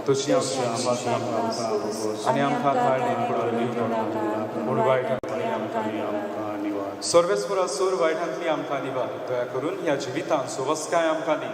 तशी आमची आमची आनी आमकां ताळणेन पडून दिवं नाका, पूण वायटांतली आमकां निवार. सर्वेस्परा सोर वायटांतली आमकां निवार. दया करून ह्या जिवितांत सोवस्काय आमकां दी.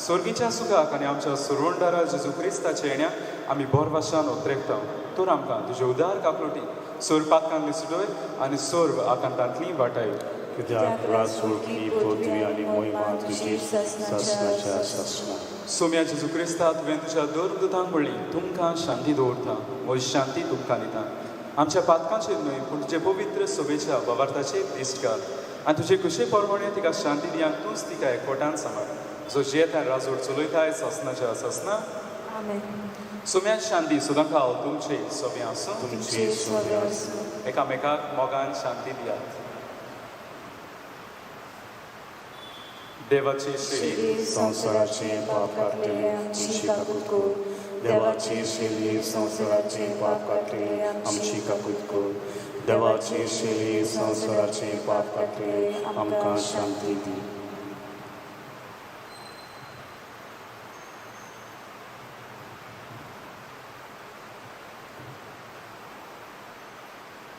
स्वर्गीच्या सुखाक आनी आमच्या सुरवंडारा जेजू क्रिस्ताच्या येण्या आमी बोरवाशान उतरेकता. तर आमकां तुजे उदार काकलोटी सोर पातकांतली सुटय आनी सोर्व आकांतांतली वाटाय. कित्याक राज सोडकी पृथ्वी आनी मोहिमा तुजी सासनाच्या सासना. सोम्या जेजू क्रिस्ता, तुवें तुज्या दोर दुतांक म्हणली, तुमकां शांती दवरता, म्हजी शांती तुमकां दिता. आमच्या पातकांचेर न्हय पूण तुजे पवित्र सोबेच्या बाबार्थाचेर दिश्ट घाल आनी तुजे खुशे प्रमाणे तिका शांती दी आनी तूंच तिका एकवटान सांबाळ, जो जियेता राजवट चलयताय सासनाच्या सासना. आमेन. सोम्या शांती सदांकाळ तुमचे सोबे आसूं. तुमचे सोबे आसूं. एकामेकाक मोगान शांती दियात. देवाची श्री संवसाराचे पाप काडटले आमची काकूत कर. देवाची शेली संवसाराचे पाप काडटले आमची काकूत कर. देवाची शेली संवसाराचे पाप काडटले आमकां शांती दी.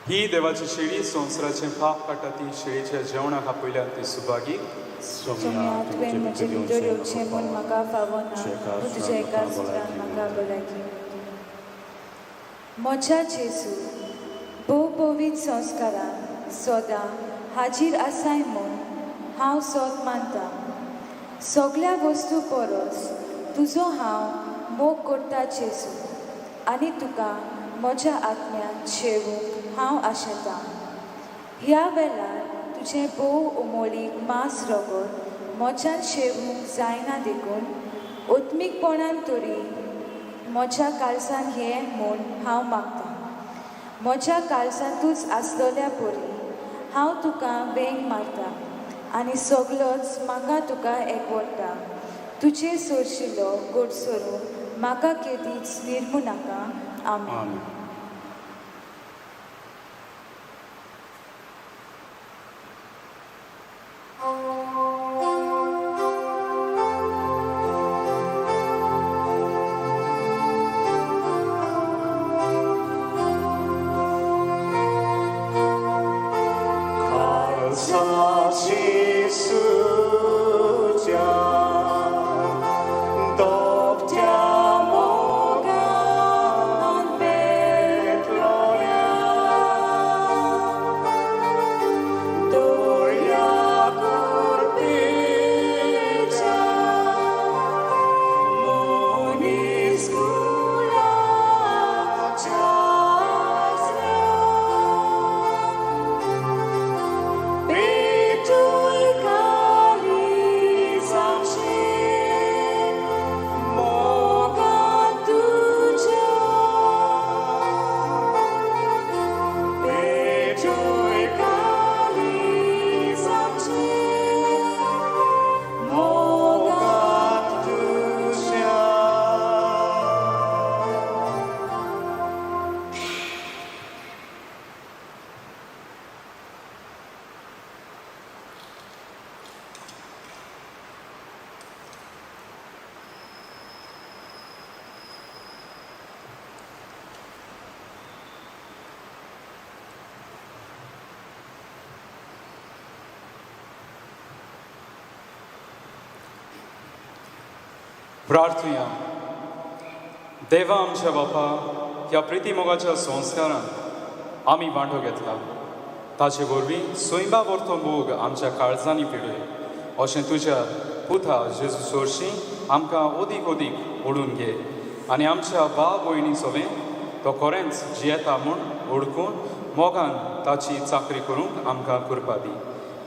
ही देवाची शेळी संवसाराचें पाप काडटा. ती शेळीच्या जेवणाक आपयल्यान ती सुभागी. सोम्या, तुवें म्हजे भितर येवचें म्हूण म्हाका फावो ना, पूण तुज्या एका उतरान म्हाका भलायकी. म्हज्या जेजू, भोव पवित्र संस्कारान सदां हाजीर आसाय म्हूण हांव सोद मानता. सगल्या वस्तू परस तुजो हांव मोग करता जेजू, आनी तुका म्हज्या आत्म्यान शेवूंक हांव आशेतां. ह्या वेळार तुजें भोव उमोळीक मांस रगत म्हज्यान शेवूंक जायना, देखून ओत्मीकपणान तरी म्हज्या काळजान हें म्हूण हांव मागतां. म्हज्या काळजांतूच आसलेल्या परी हांव तुका वेंग मारता आनी सगलोच म्हाका तुका एकवटा. तुजे सोरशिलो गोडसरून म्हाका केदीच निर्मू नाका. आमेन. आमेन. खालसाची सुच्या दोपत्या मोगान पेटलोल्या दोळ्याक प्रार्थुया. देवा आमच्या बापा, ह्या प्रिती मोगाच्या संस्कारान आमी वांटो घेतला, ताचे वरवीं सैंबा वरतो मोग आमच्या काळजांनी पिडूय अशें तुज्या पुता जेजू सोरशी आमकां अदीक अदीक ओडून घे आनी आमच्या भाव भयणी सोवें तो खरेंच जियेता म्हूण ओळखून मोगान ताची चाकरी करूंक आमकां कृपा दी.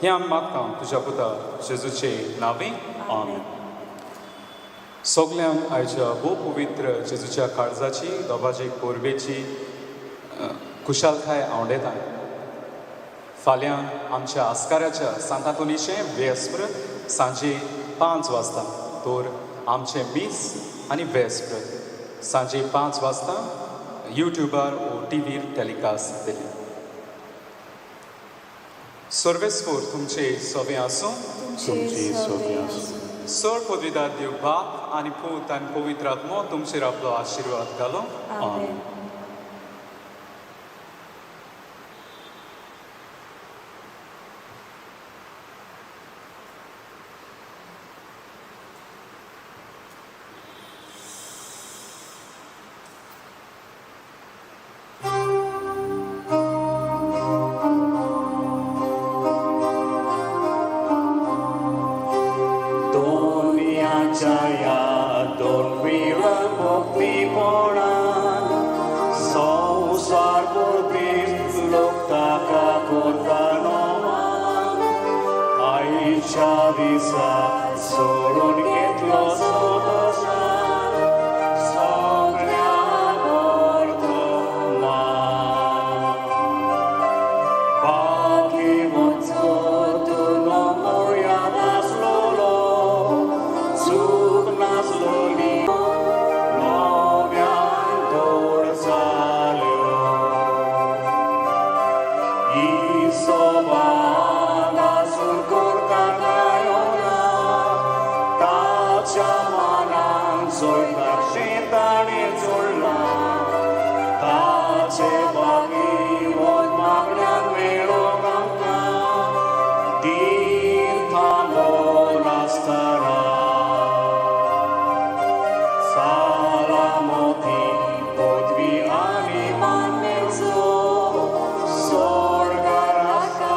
हें आमी मागता तुज्या पुता जेजूचे नांवे, आमेन. सगल्यांक आयच्या भोव पवित्र जेजूच्या काळजाची दोबाजी परबेची खुशालकाय आवडेता. फाल्यां आमच्या आस्काराच्या सांतातोनीचें वेस्प्र सांजे 5 वाजता, तर आमचें मीस आनी वेस्प्र सांजे 5 वाजता युट्युबार ओ टीव्हीर टेलिकास्ट दिली. सर्वेस्पोर तुमचे सोबें आसूं. तुमचे सोबे आसूं. सर पदवीदार देव बाप आनी पूत आनी पवित्र आत्मो तुमचेर आपलो आशिर्वाद घालो. आमेन. दुनियाच्या ह्या दोन भक्तीपणान संवसार पुरतीच लोक ताका करता नमान. आयच्या दिसा सोडून घेतलो संतोषान सगळ्या मान. बाकी तूं मोर्याद आसलोलो, चूक नासलोली, नव्यान धोड जाल्यो. इसोबान आसून करता गायोना, ताच्या मनान जोडटा ताणें जोडलां. ताचे बागी मागण्यांक मेळोंक आमकां धीर थांबोवन आसतना. सलामती पदवी आनी मान मेळचो स्वर्गार आसा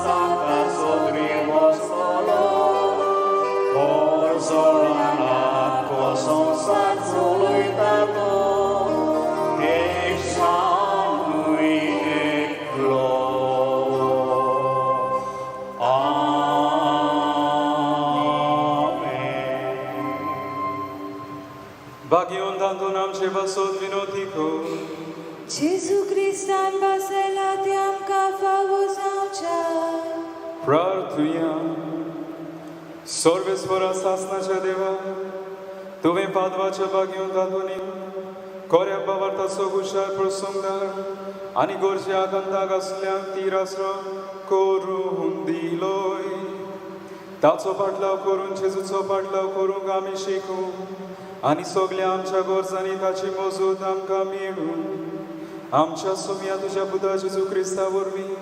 सांता सगळी बसतलो. पोरजोळानाक संवसार चलयता तो एक सानुय एकलो. आमेन. भाग्यवंत तातूंत आमचे पासत विनोती कर. जेजू क्रिस्तान बसयला ते आमकां फावो जावच्या. प्रार्थुया. सर्वेस्वरा सासनाच्या देवा, तुवें पादवाच्या भाग्यवंत तातूंनी कोऱ्या बावार्थाचो हुशार प्रसंगार आनी गोरच्या आकांताक आसल्यांक तीर आसरो करून दिलोय. ताचो पाटलाव करून जेजूचो पाटलाव करूंक आमी शिकूं आनी सगल्या आमच्या गरजांनी ताची मजूत आमकां मेळूं. आमच्या सुम्या तुज्या पुता जेजू क्रिस्ता वरवीं,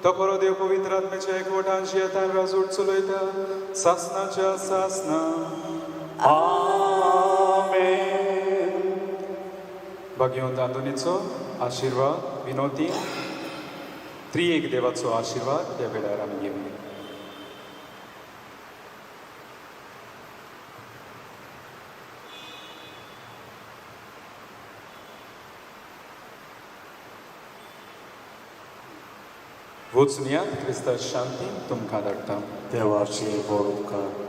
तो खरो देव पवित्र आत्म्याच्या एकवटान जियेतान राजवट चलयता सासनाच्या सासना. आमेन. भाग्यवंत आंतोनीचो आशिर्वाद विनोती त्रिएक देवाचो आशिर्वाद त्या वेळार आमी घेवया. वचुनया, क्रिस्ता शांती तुमकां धाडटा. देवाचे बरो उपकार.